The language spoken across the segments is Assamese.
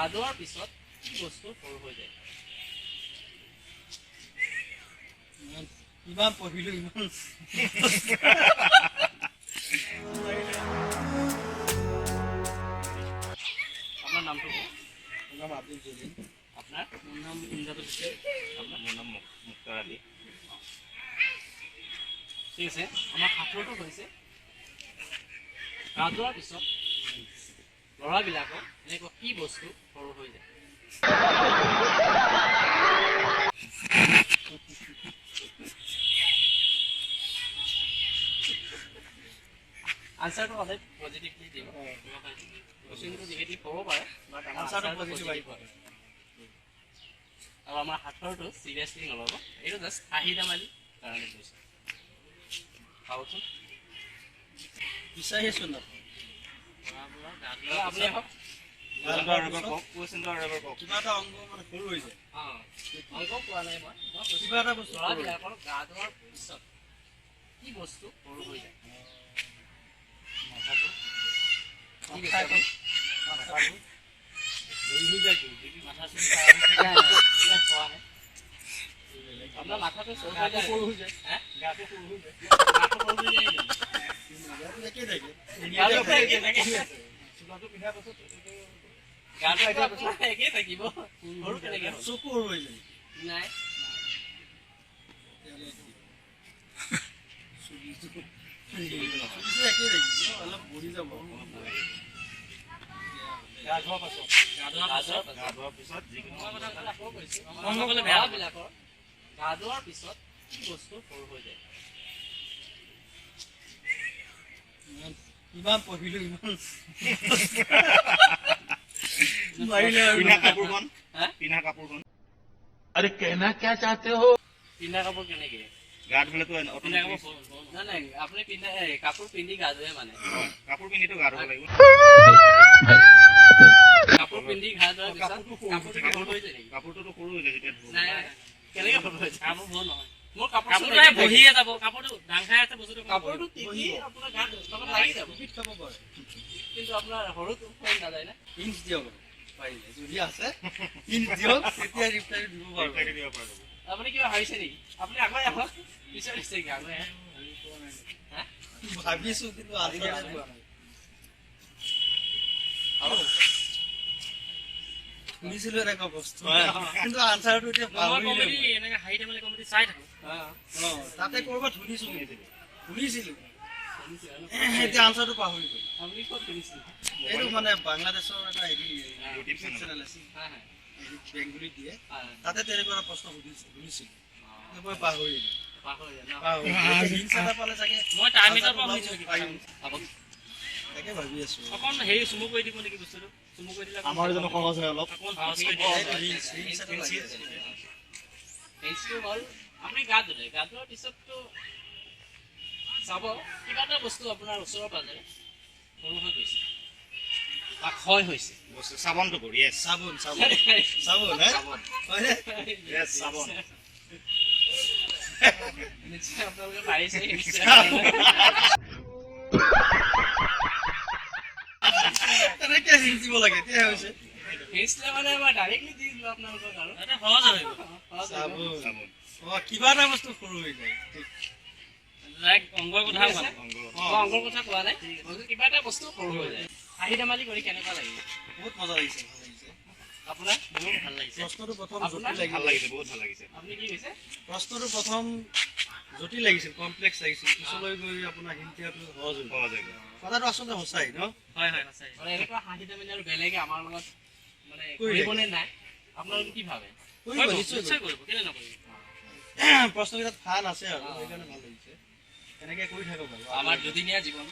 গা ধোৱাৰ পিছত কি বস্তু সৰু হৈ যায়? ইমান পঢ়িলো, ইমান। আপোনাৰ নামটো কওক। মোৰ নাম আব্দুল জলিল। আপোনাৰ? মোৰ নাম ইমদাদুল হুছেইন। আপোনাৰ? মোৰ নাম মুক্তাৰ আলী। ঠিক আছে, আমাৰ সাঁথৰটো হৈছে গা ধোৱাৰ পিছত ল'ৰাবিলাকৰ এনেকুৱা কি বস্তু সৰু হৈ যায়? আনচাৰটো সদায় পজিটিভলি দিব। কুৱেশ্যনটো নিগেটিভ হ'ব পাৰে, বাট আমাৰ আনচাৰটো আনচাৰটো পজিটিভ পজিটিভ আহিব। হয়। আৰু আমাৰ সাঁথৰটো চিৰিয়াছলি নল'ব, এইটো জাষ্ট হাঁহি ধেমালি কাৰণে কৈছোঁ। ভাবকচোন। বিচাৰিছো নাপাওঁ। আপুনি আহক। কুৱেশ্যনটো আৰু এবাৰ কওক, কুৱেশ্যনটো আৰু এবাৰ কওক। কিবা এটা অংগ মানে সৰু হৈ যায়। অঁ, অংক কোৱা নাই মই। মই কৈছোঁ কিবা এটা বস্তু সৰু হৈ যায়। ল'ৰাবিলাকৰ গা ধোৱাৰ পিছত কি বস্তু সৰু হৈ যায়? মাথাটো। কি কৈছে আপুনি? মাথাটো হেৰি হৈ যায়তো। মাথাটো কোৱা নাই। আপোনাৰ মাথাটো সৰু হৈ গাটো যায়। সৰু হৈ যায়। হা? গাটো সৰু হৈ যায়। গাটো সৰু হৈ যায় নেকি? গাটো একেই থাকে। গাটো একেই থাকে। চোলাটো পিন্ধাৰ পাছত এইটো গাটো আপোনাৰ একেই থাকিব, সৰু কেনেকে হ'ল? চকু সৰু হৈ যায়। নাই। তেতিয়াহ'লে এইটো চুলিটো চুলিটো একেই থাকিব, অলপ বঢ়ি যাব। গা ধোৱাৰ পাছত। গা ধোৱাৰ পাছত। গা ধোৱাৰ পিছত যিকোনো মই কথাটো আকৌ কৈছোঁ, অংগ ক'লে বেয়া হ'ব। ল'ৰাবিলাকৰ গা ধোৱাৰ পিছত কি বস্তু সৰু হৈ যায়? ইমান পঢ়িলো, ইমান নোৱাৰিলে আৰু। পিন্ধা কাপোৰখন। হা? পিন্ধা কাপোৰখন। अरे, कहना क्या चाहते हो? পিন্ধা কাপোৰ কেনেকে? গা ধুলেতো পিন্ধা কাপোৰ অট'মেটিক সৰু- সৰু। নাই নাই, আপুনি পিন্ধা এই কাপোৰ পিন্ধি গা ধুৱে মানে। কাপোৰ পিন্ধিতো গা ধুব লাগিব। কাপোৰ পিন্ধি গা ধোৱাৰ পিছত কাপোৰটো সৰু। কাপোৰটো কি সৰু হৈ যায় নেকি? কাপোৰটোতো সৰু হৈ যায় যেতিয়া ধুব। নাই নাই, কেনেকে সৰু হৈ যায়? কাপোৰ সৰু নহয়। মোৰ কাপোৰ কাপোৰটো এই বহিয়ে যাব, কাপোৰটো দাং খাই আছে, বস্তুটো অকণ কাপোৰটো তিতি বহিব। আপোনাৰ গাত লগত লাগি যাব। পিঠ খাব পাৰে। কিন্তু আপোনাৰ সৰুটো হৈ নাযায় না। হিণ্টছ দিয়ক পাৰিলে, যদি আছে হিণ্টছ দিয়ক, তেতিয়া ৰিপ্লাই দিব পাৰোঁ। ৰিপ্লাইটো দিব পৰা যাব। আপুনি কিবা ভাবিছে নেকি? আপুনি আগুৱাই আহক। বিচাৰিছে নেকি? আগুৱাই আহক। হা? ভাবিছো, কিন্তু আনচাৰ পোৱা নাই। শুনিছিলো এনেকুৱা বস্তু, কিন্তু আনচাৰটো এতিয়া মই পাহৰিলো। কমেডি, এনেকে হাঁহি ধেমালি কমেডি চাই থাকো। অ, তাতে ক'ৰবাত শুনিছো, কিন্তু শুনিছিলো। শুনিছে আৰু? এতিয়া আনচাৰটো পাহৰি গ'লো। আপুনি ক'ত শুনিছিল? এইটো মানে বাংলাদেশৰ এটা হেৰি ইউটিউব চেনেল। চেনেল আছিল। হয় হয় হেৰি বেংগলীত দিয়ে। তাতে তেনেকুৱা এটা প্ৰশ্ন সুধিছিল, শুনিছিলো, কিন্তু মই পাহৰিলো। পাহৰিলে ন? পাহৰিলো। হিণ্টছ এটা পালে চাগে মই টাৰ্মিনেলৰ পৰা শুনিছিলো কিবা। পাৰিম। আপুনি তাকে ভাবি আছো। অকণ হেৰি চুমু কৰি দিব নেকি বস্তুটো? চুমু কৰি দিলে অকণ আমাৰ জানো সহজ হয় অলপ। অকণ সহজ কৰি দিব। এইটো হিণ্টছ এটা লাগে। হিণ্টছটো হ'ল, আপুনি গা ধুলে, গা ধোৱাৰ পিছততো চাব কিবা এটা বস্তু আপোনাৰ ওচৰৰ পাজৰে সৰু হৈ গৈছে বা ক্ষয় হৈছে। বস্তু চাবোনটো কৰি, য়েছ। চাবোন, চাবোন, চাবোন হে, হয়নে? য়েছ, চাবোন। নিশ্চয় আপোনালোকে পাৰিছে। তেনেকে হিণ্টছ দিব লাগে, এতিয়াহে হৈছে। হিণ্টছ মানে মই ডাইৰেক্টলি দি দিলোঁ আপোনালোকক আৰু। এটা সহজ হৈ গ'ল। সহজ হৈ গ'ল। চাবোন। চাবোন। অ, কিবা এটা বস্তু সৰু হৈ যায়, ঠিক। ডাইৰেক্ট অংগৰ কথা কোৱা নাই। অংগ। মই অংকৰ কথা কোৱা নাই, মই কৈছোঁ কিবা এটা বস্তু সৰু হৈ যায়। হাঁহি ধেমালি কৰি কেনেকুৱা লাগিলে? বহুত মজা লাগিছে, ভাল লাগিছে। আপোনাৰ? মোৰো ভাল লাগিছে। প্ৰশ্নটো প্ৰথম আপোনাৰ? জটিল লাগিল। ভাল লাগিছে, বহুত ভাল লাগিছে। আপুনি কি কৈছে? প্ৰশ্নটো প্ৰথম জটিল লাগিছিল, কমপ্লেক্স লাগিছিল, পিছলৈ গৈ আপোনাৰ হিণ্ট দিয়াটো সহজ হৈ গ'ল। সহজ হৈ গ'ল। কথাটো আচলতে সঁচাই ন? হয় হয়, সঁচাই। মানে এনেকুৱা হাঁহি ধেমালি আৰু বেলেগে আমাৰ লগত মানে কৰি কৰিবনে নাই? আপোনালোকে কি ভাবে? কৰিব, কৰিব, নিশ্চয় নিশ্চয় কৰিব। কৰিব, কেলে নকৰিব? প্ৰশ্নকেইটাত ফান আছে আৰু সেইকাৰণে ভাল লাগিছে। এনেকে কৰি থাকক আৰু। আমাৰ দুদিনীয়া জীৱন,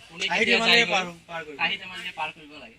কোনে হাঁহি কেতিয়া ধেমালিৰে যায় পাৰ পাৰ কৰিব। হাঁহি ধেমালিৰে পাৰ কৰিব লাগে।